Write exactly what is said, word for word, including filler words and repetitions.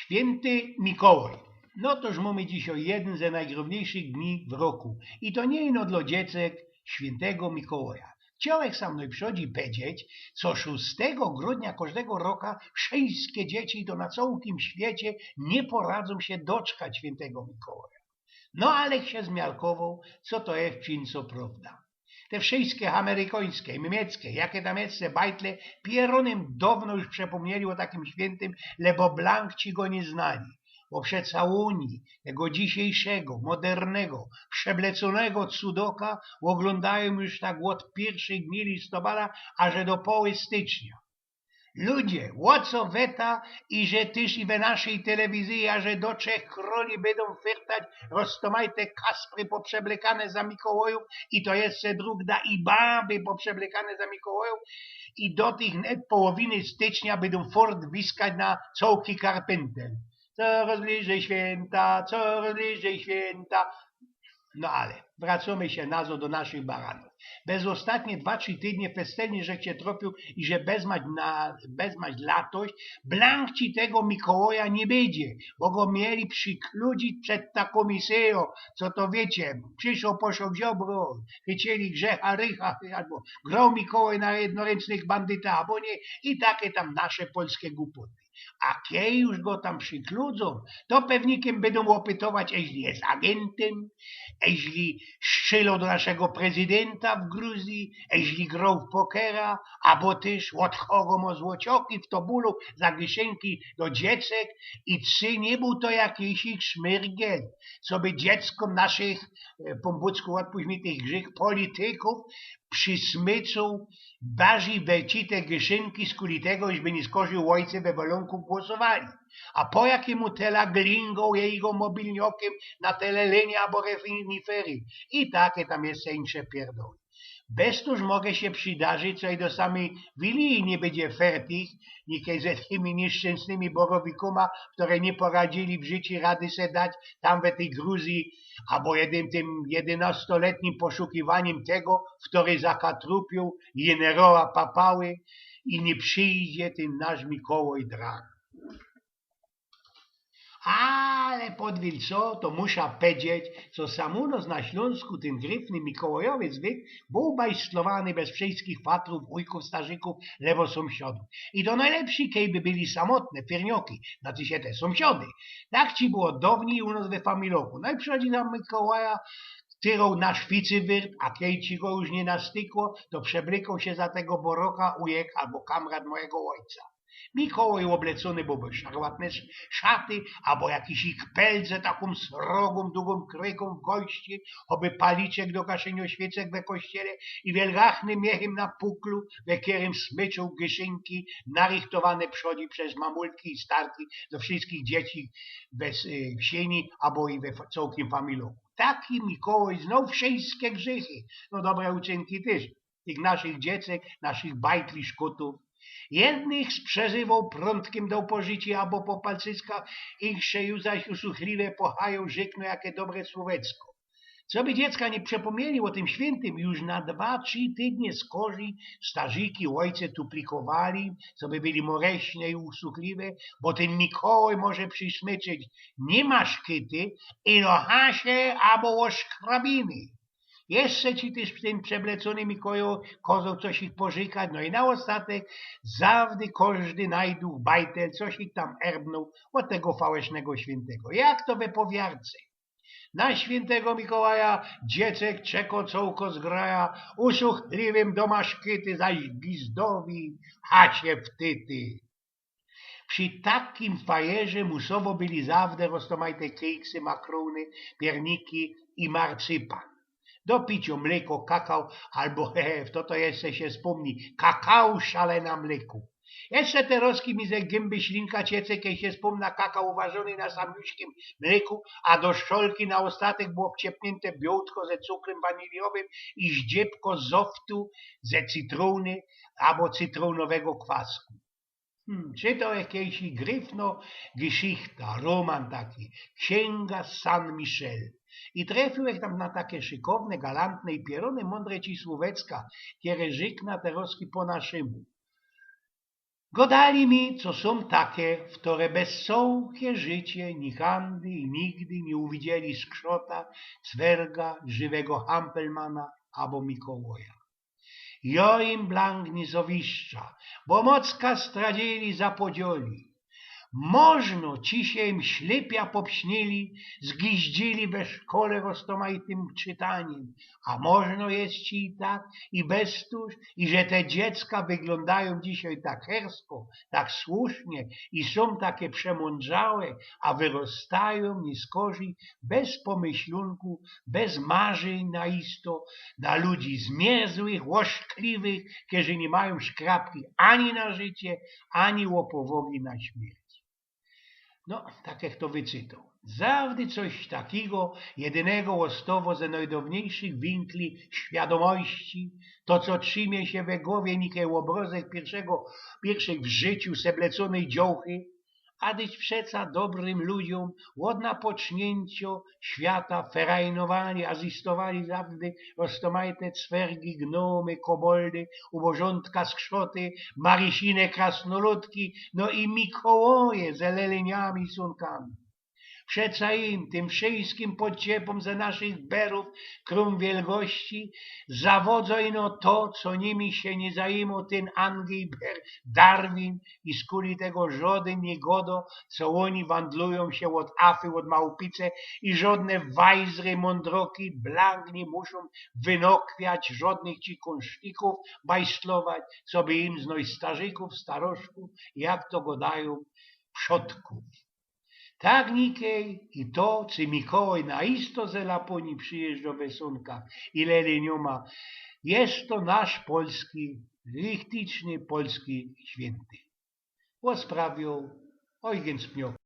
Świynty Mikołaj. No toż mōmy dzisiej jedyn ze nojgroźniejszych dni w roku. I to niy ino dlŏ dziecek świyntego Mikołaja. Chciołech sam nojprzōdzi pedzieć, co szōstego grudnia kożdego roka wszyjske dzieci to na cołkim świecie niy poradzōm sie doczkać świyntego Mikołaja. No ale sie zmiarkowoł, co to je w czynco prowda. Te wszyjske amerykańske, niymieccke, jake tam jeszcze bajtle, pierōnym downo już przepōmnieli ô takim świyntym, lebo blank ci go niy znali. Bo przeca ôni tego dzisiejszego, modernego, przebleconego cudoka ôglōndajōm już tak ôd piyrszych dni listopada, aże do poły stycznia. Ludzie, ô co weta, iże tyż i we naszyj telewizyji, aże do Trzech Króli bydōm fyrtać roztōmajte kaspry poprzeblykane za Mikołajōw i to jeszcze drōg da i baby poprzeblykane za Mikołajōw i do tych net połowiny stycznia bydōm fort wiskać na cołki karpyntel. Corŏz bliżyj świynta, corŏz bliżyj świynta. No ale wracōmy sie nazŏd do naszych baranōw. Bez ôstatnie dwa, trzi tydnie festelnie żech sie tropiōł i że bezmać na, bezmać latoś, blank ci tego Mikołaja niy bydzie, bo go mieli przikludzić przed ta kōmisyjŏ, co to wiycie, prziszoł, poszoł Ziobro, chycili Grzecha, Rycha, abo groł Mikołaj na jednoryncznych bandyta, abo niy, i take tam nasze polske głupoty. A kej już go tam przikludzōm, to pewnikym bydōm ôpytować, eźli je agyntym, eźli strziyloł do naszego prezydynta w Gruzji, eźli groł w pokera, abo tyż ôd kogo mo złocioki w tobulu za gyszynki do dziecek i czy niy bōł to jakiś ich szmyrgiel, co by dzieckōm naszych, e, Pōnbōczku, ôdpuść mi tych grzych, politykōw przismycōł bardzij wecite gyszynki, skuli tego, iż by niyskorzij ôjce we Wolōnku głosowali. A po jakimu tela glingoł jego mobilniokym na tele linie abo renifery. I take tam jeszcze insze pierdoły. Bez to już mogę sie przydarzyć, co i do samej Wiliji niy bydzie fertich, nikej ze tymi niyszczynsnymi borowikōma, kere niy poradzili w życiu rady se dać tam we tyj Gruzji, abo jednym tym jedynastoletnim poszukiwanim tego, kery zakatrupiōł jeneroła Papały i niy przijdzie tyn nasz Mikołaj Drag. Ale podwil co, to musza pedzieć, co sam u nos na Ślōnsku tyn gryfny mikołajowy zwyk bōł bajstlowany bez wszyjskich fatrōw, wujkōw, starzykōw, lebo sōmsiadōw. I to nojlepszi, kej by byli samotne firnioki, znaczy sie te sōmsiady. Tak ci było downij u nos we familoku. Nojprzōdzi na Mikołaja tyroł nasz ficywyrt, a kej ci go już niy nastykło, to przeblykoł sie za tego boroka wujek abo kamrat mojigo ôjca. Mikołaj ôblecōny bōł we szarłatne sz-, szaty, abo jakiś ich pelc ze takōm srogōm, dugōm krykōm w goście, abo paliczek do gaszynio świycek we kościele i wielgachnym miechym na puklu, we kerym smyczōł gyszynki narychtowane przodzi bez mamulki i starki do wszyjskich dzieci we s-, y, w siyni abo i we f-, cołkim familoku. Taki Mikołaj znŏw wszyjske grzychy, no dobre uczynki tyż, tych naszych dziecek, naszych bajtli, szkutōw. Jednych sprzezywoł, prōntkym doł po rzici abo po palcyskach, insze już zaś usuchliwie po haju rzyknōł jake dobre słōwecko. Co by dziecka niy przepōmnieli ô tym świyntym, już na dwa, trzi tydnie skorzij starziki, ôjce tuplikowali, co by byli moreśne i usuchliwe, bo tyn Mikołaj może przismyczyć niy maszkety, ino hasie abo ôszkrabiny. Jeszcze ci tyż tyn przeblecōny Mikołaj kozoł coś ich porzykać, no i na ôstatek zawdy kożdy najduch, bajtel coś ich tam erbnōł ôd tego fałesznego świyntego. Jak to we powiarce. Na świyntego Mikołaja dziecek czeko cołko zgraja, usuchliwym do maszkety, zaś gizdowi hasie wtyty. Przi takim fajerze musowo byli zawdy roztōmajte kejksy, makrōny, pierniki i marcypan. Do picio mlyko, kakao, abo, he, he, fto to jeszcze sie spōmni, kakao szale na mlyku. Jeszcze terŏzki mi ze gymby ślinka ciece, kej sie spōmna kakao uwarzōny na samiuśkim mlyku, a do szolki na ôstatek było wciepniynte biōłtko ze cukrym waniliowym i zdziebko zoftu ze cytrōny abo cytrōnowego kwasku. Hmm, czytołech kejś gryfno geszichta, rōman taki, Ksiynga San Michel. I trefiłech tam na take szykowne, galantne i pierōny mōndre ci słōwecka, kere rzykna terŏzki po naszymu. Godali mi, co sōm take, wtore bez cołkie życie nikady i nigdy niy uwidzieli skrzota, cwerga, żywego Hampelmana abo Mikołaja. Jo im blank niy zowiszcza, bo mocka stradzili za podzioli. Możno ci sie im ślypia popśnili, zgiździli we szkole roztomajtym czytaniym, a możno je ci i tak, i bez tuż, i że te dziecka wyglōndajōm dzisiej tak hersko, tak słusznie i sōm take przemōndrzałe, a wyrostajōm niyskorzij bez pomyślōnku, bez marzyń na isto, na ludzi zmierzłych, łoszkliwych, kerzy niy majōm szkrapki ani na życie, ani łopowogi na śmierć. No, tak jak to wyczytoł. Zawdy coś takigo, jedynego ôstowo ze nojdowniejszych winkli świadōmości, to, co trzimie sie we gowie nikej ôbrozek piyrszego, piyrszych w życiu seblecōnyj dziołchy, a dyć przeca dobrym ludziōm ôd napoczniyncio świata ferajnowali, azystowali zawdy roztomajte cwergi, gnomy, koboldy, ubożōntka, skrzoty, marisine, krasnoludki, no i Mikołoje ze lelyniami i sōnkami. Przeca im, tym wszyjskim podciepōm ze naszych berōw, krōm wielgości, zawodzo ino to, co nimi sie niy zajmoł tyn Angel Ber-, Darwin i skuli tego żodyn niy godo, co ôni wandlujōm sie ôd afy, ôd małpice i żodne wajzry, mōndroki blank niy muszōm wynokwiać, żodnych ci kōnsztikōw bajstlować, co by im znojś starzikōw, staroszkōw, jak to godajōm, przodkōw. Tak nikej i to, czy Mikołaj na isto ze Lapōnii przijyżdżoł we sōnkach i lelyniōma, je to nasz polski, richticzny polski świynty. Ôsprawiōł Eugen Spniok.